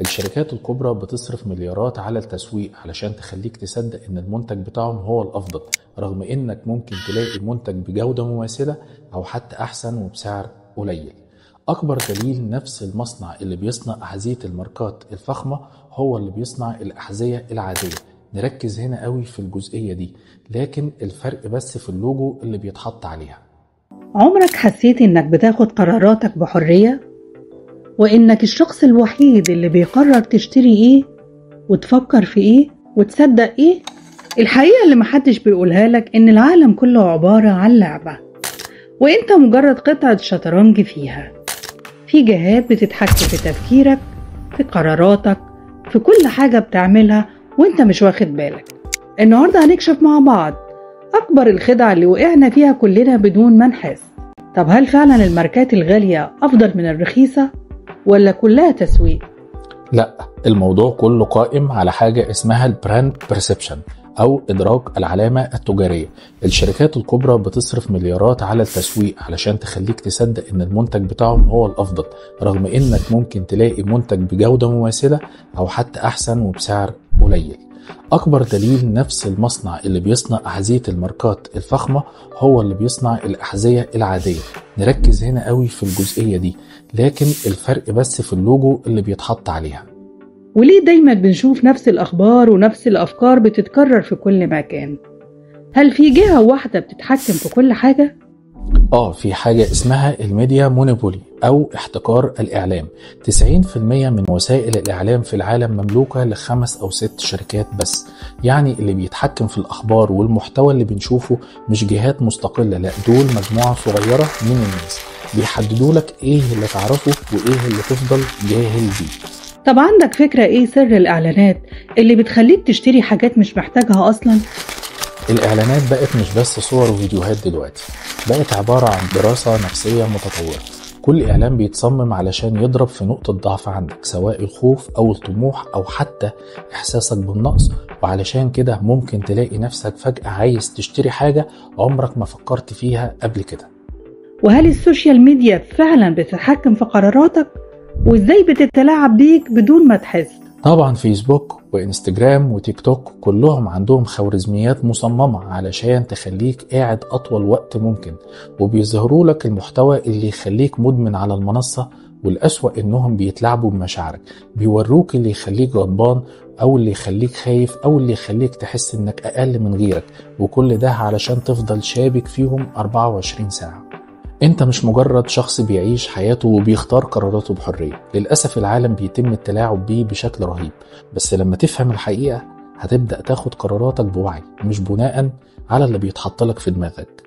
الشركات الكبرى بتصرف مليارات على التسويق علشان تخليك تصدق ان المنتج بتاعهم هو الافضل، رغم انك ممكن تلاقي منتج بجودة مماثلة او حتى احسن وبسعر قليل. اكبر دليل نفس المصنع اللي بيصنع احذية الماركات الفخمة هو اللي بيصنع الاحذية العادية. نركز هنا قوي في الجزئية دي، لكن الفرق بس في اللوجو اللي بيتحط عليها. عمرك حسيت انك بتاخد قراراتك بحرية؟ وإنك الشخص الوحيد اللي بيقرر تشتري إيه وتفكر في إيه وتصدق إيه؟ الحقيقة اللي محدش بيقولها لك إن العالم كله عبارة عن لعبة، وإنت مجرد قطعة شطرنج فيها. في جهات بتتحكم في تفكيرك، في قراراتك، في كل حاجة بتعملها وإنت مش واخد بالك. النهاردة هنكشف مع بعض أكبر الخدع اللي وقعنا فيها كلنا بدون ما نحس. طب هل فعلا الماركات الغالية أفضل من الرخيصة؟ ولا كلها تسويق؟ لا، الموضوع كله قائم على حاجة اسمها ال brand perception أو إدراك العلامة التجارية. الشركات الكبرى بتصرف مليارات على التسويق علشان تخليك تصدق إن المنتج بتاعهم هو الأفضل، رغم إنك ممكن تلاقي منتج بجودة مماثلة أو حتى أحسن وبسعر قليل. أكبر دليل نفس المصنع اللي بيصنع أحذية الماركات الفخمة هو اللي بيصنع الأحذية العادية. نركز هنا قوي في الجزئية دي، لكن الفرق بس في اللوجو اللي بيتحط عليها. وليه دايما بنشوف نفس الأخبار ونفس الأفكار بتتكرر في كل مكان؟ هل في جهة واحدة بتتحكم في كل حاجة؟ في حاجة اسمها ال media monopoly أو احتكار الإعلام. 90% من وسائل الإعلام في العالم مملوكة ل5 أو 6 شركات بس. يعني اللي بيتحكم في الأخبار والمحتوى اللي بنشوفه مش جهات مستقلة، لا، دول مجموعة صغيرة من الناس بيحددوا لك إيه اللي تعرفه وإيه اللي تفضل جاهل بيه. طب عندك فكرة إيه سر الإعلانات اللي بتخليك تشتري حاجات مش محتاجها أصلاً؟ الإعلانات بقت مش بس صور وفيديوهات دلوقتي، بقت عبارة عن دراسة نفسية متطورة. كل إعلان بيتصمم علشان يضرب في نقطة ضعف عندك، سواء الخوف أو الطموح أو حتى إحساسك بالنقص. وعلشان كده ممكن تلاقي نفسك فجأة عايز تشتري حاجة عمرك ما فكرت فيها قبل كده. وهل ال social media فعلا بتتحكم في قراراتك؟ وإزاي بتتلاعب بيك بدون ما تحس؟ طبعا فيسبوك وإنستجرام وتيك توك كلهم عندهم خوارزميات مصممة علشان تخليك قاعد أطول وقت ممكن، وبيظهروا لك المحتوى اللي يخليك مدمن على المنصة. والأسوأ إنهم بيتلاعبوا بمشاعرك، بيوروك اللي يخليك غضبان أو اللي يخليك خايف أو اللي يخليك تحس إنك أقل من غيرك، وكل ده علشان تفضل شابك فيهم 24 ساعة. انت مش مجرد شخص بيعيش حياته وبيختار قراراته بحرية. للأسف العالم بيتم التلاعب بيه بشكل رهيب، بس لما تفهم الحقيقة هتبدأ تاخد قراراتك بوعي، مش بناء على اللي بيتحط لك في دماغك.